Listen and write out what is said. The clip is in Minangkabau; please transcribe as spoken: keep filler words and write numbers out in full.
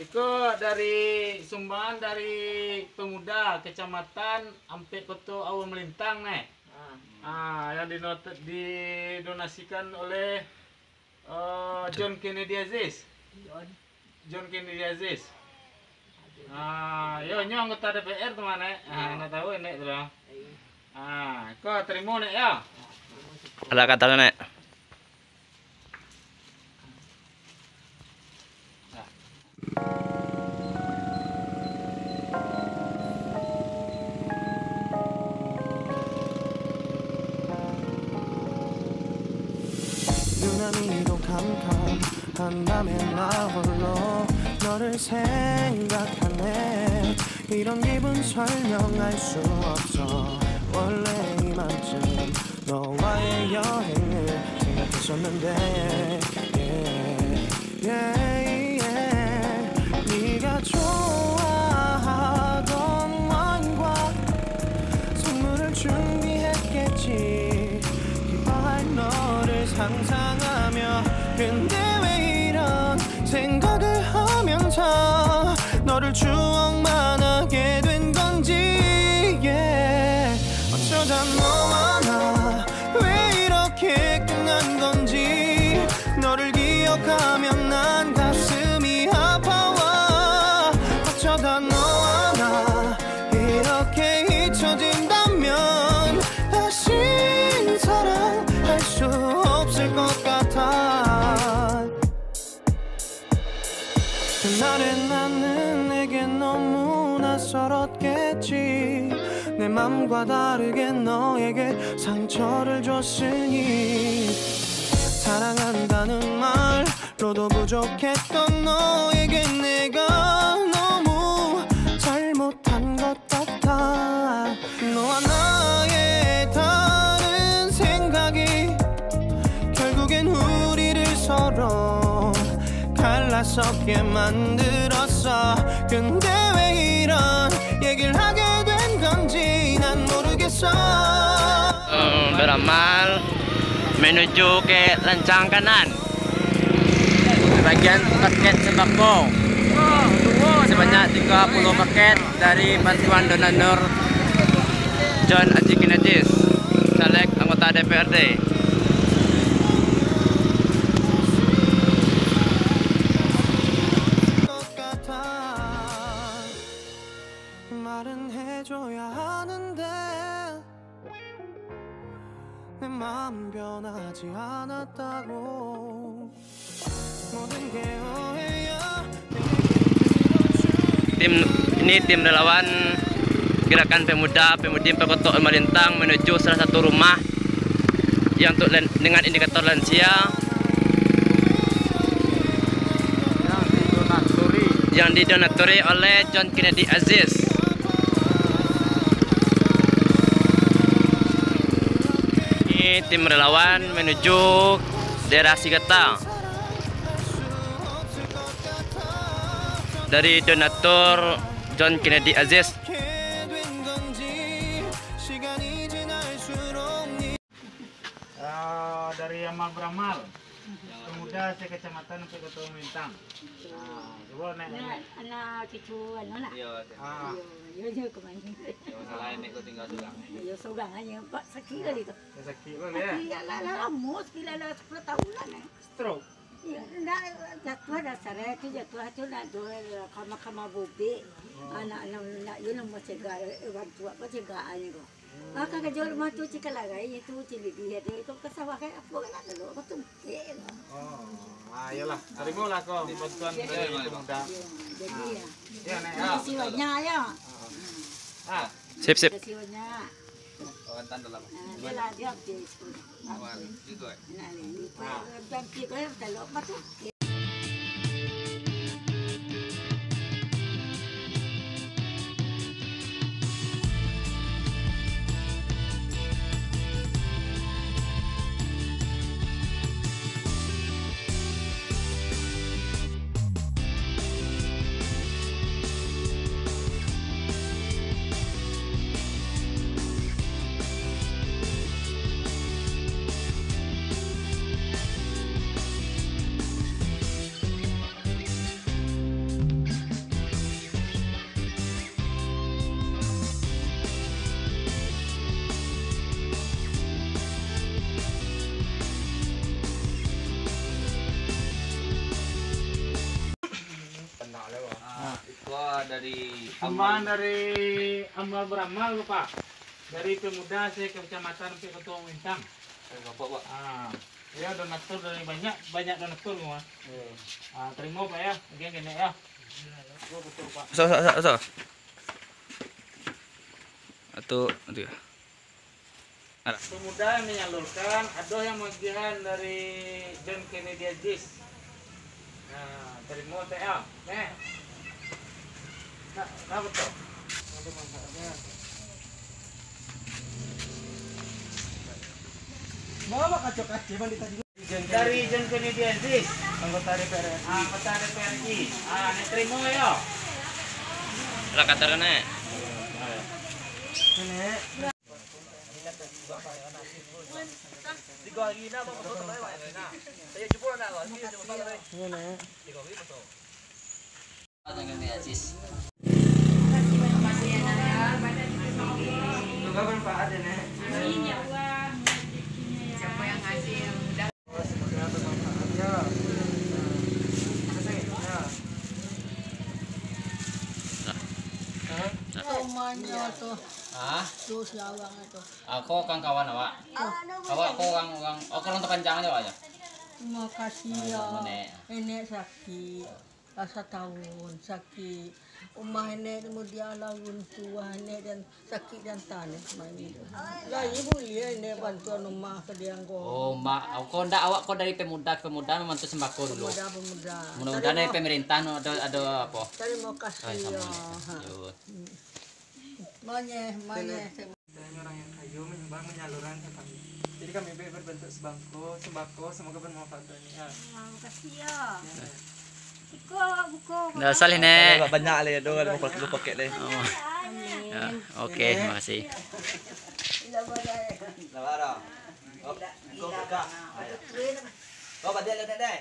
Iko dari sumbangan dari pemuda Kecamatan Ampek Koto Aua Malintang, neh. Ah, yang dinot-, didonasikan oleh, eh, John Kennedy Aziz. John Kennedy Aziz. Ah, yo, nyo anggota D P R tu mah, neh. Ah, nak tahu, neh, tu lah. Ah, ko tarimo, neh, yo. Ada kata, neh. 눈을 감아 한밤에 나 홀로 너를 생각하네. 이런 기분 설명할 수 없어. 원래 이맘쯤 너와의 여행을 생각했었는데. Yeah, yeah, yeah. 네가 좋아하던 와인과 선물을 준비했겠지. 기뻐할 너를 상상하며. 근데 왜 이런 생각을 하면서 너를 추억만 하게 된 건지. Yeah. 어쩌다 너와 나 왜 이렇게 끝난 건지. 너를 기억하면 난 가슴이 아파와. 어쩌다 너와 나 이렇게 잊혀진다면 다신 사랑할 수 없을 것 같아. 그날의 나는 내게 너무 낯설었겠지. 내 맘과 다르게 너에게 상처를 줬으니. 사랑한다는 말로도 부족했던 너에게 내가 너무 잘못한 것 같아. 너와 나의 다른 생각이 결국엔 우리를 서로 갈라서게 만들었어. 근데 왜 이런 얘기를 하게 된 건지 난 모르겠어. Eh, beramal menuju ke lancang kanan. Bagian paket sembako sebanyak tiga puluh paket dari bantuan donatur John Aji Kinajis, caleg anggota D P R D. 말은 해줘야 하는데 내 마음 변하지 않았다고. 모든 게 오해야. Tim, ini tim relawan Gerakan Pemuda Pemudi Ampek Koto Aua Malintang menuju salah satu rumah yang untuk lan-, dengan indikator lansia yang didonaturi oleh John Kennedy Aziz. Ini tim relawan menuju daerah Sigata dari donatur John Kennedy Aziz. Ah, dari Amal Beramal, pemuda se-Kecamatan Ampek Koto Aua Malintang. Ah, cubo, Nek. Anak, anak cucu anu lah. Iyo, ah. Iyo, iyo, iyo, kemana? Iyo, masalah ini kau tinggal surang. Iyo, surang aja, Pak. Sakit kali tu. Ya, sakit lah, ya. Sakit, ya, lah, lah, lama, sakit lah, lah, sepuluh tahun lah, Nek. Stroke. Iyo, ndak, jatuah dasar, eh, tu jatuah tu nak jual kama-kama bobek. Oh. Anak, anak, anak, iyo, nak cegak, eh, orang tua apa cegak aja tu. Ah, ka jual rumah tu, cika lagai, itu cili dia tu, itu ke sawah kayak apa nak telur, apa tu, eh. Oh, ah, iyalah, terima lah kau bantuan dari pemuda. Iyo, jadi, ah, ya. Iyo, Nek, ya. Makasih banyak, ya. Ah. Sip, sip. Makasih banyak. Orang tanda lama. Ah, dia lah, dia habis. Awal, gitu, eh. Nah, ini, ah, jam tiga, telur, apa tu? Sumbangan dari amal beramal, Bapak. Dari pemuda se-Kecamatan sampai Kota Bintang. Dari Bapak, Pak. Ah, ya, donatur dari banyak, banyak donatur, Pak. Iya. Ah, terima, Pak, ya. Oke, kena, ya. Betul, Pak. Usah, usah, usah, usah. Atau, nanti ya. Alah. Pemuda yang menyalurkan, ado yang magiahan dari John Kennedy Aziz. Nah, terima, T L. Nih. Nah, nah, betul. Bawa kaca-kaca, Bang, di tadi. Dari John Kennedy Aziz. Anggota D P R RI. Ah, anggota D P R RI. Ah, nek terima, yo. Lah, katar, Nek. Nek. Tiga hari nak, Bang, betul, Bang, Bang. Saya jumpa nak, Bang. Saya jumpa, Bang. Iya, Nek. Tiga hari betul. Semoga bermanfaat ya, Nek. Amin, ya Allah. Siapa yang ngasih yang mudah. Semoga bermanfaat ya. Nah, terus ya. Hah? Rumahnya tuh. Hah? Tuh si awangnya tuh. Ako kan kawan awak. Awak ko urang, urang, oh, urang Tapanjang aja, Pak, ya? Terima kasih ya. Nenek sakit. Lah satahun sakik. Umah enek mudiak lah runtuah, enek dan sakik jantan, eh, main itu. Lah, iyo buliah enek bantuan umah ka diang ko. Oh, mak, ko ndak awak ko dari pemuda, pemuda membantu sembako dulu. Pemuda, pemuda. Mudah-mudahan dari pemerintah no ado, ado apo. Tarimo kasih. Yo. Manyeh, manyeh. Kita ini orang yang kayo, men-, Bang, menyalurkan ke kami. Jadi kami be-, berbentuk sembako, sembako, semoga bermanfaat banyak. Wah, makasih ya. Ya. Iko awak buko. Ndak usah lih, Nek. Banyak lih, ado limo puluah kilo paket lih. Oh. Amin. Ya, oke, makasih. Sabar, ah. Oh, kau buka. Ayo. Kau balik, Nek, deh.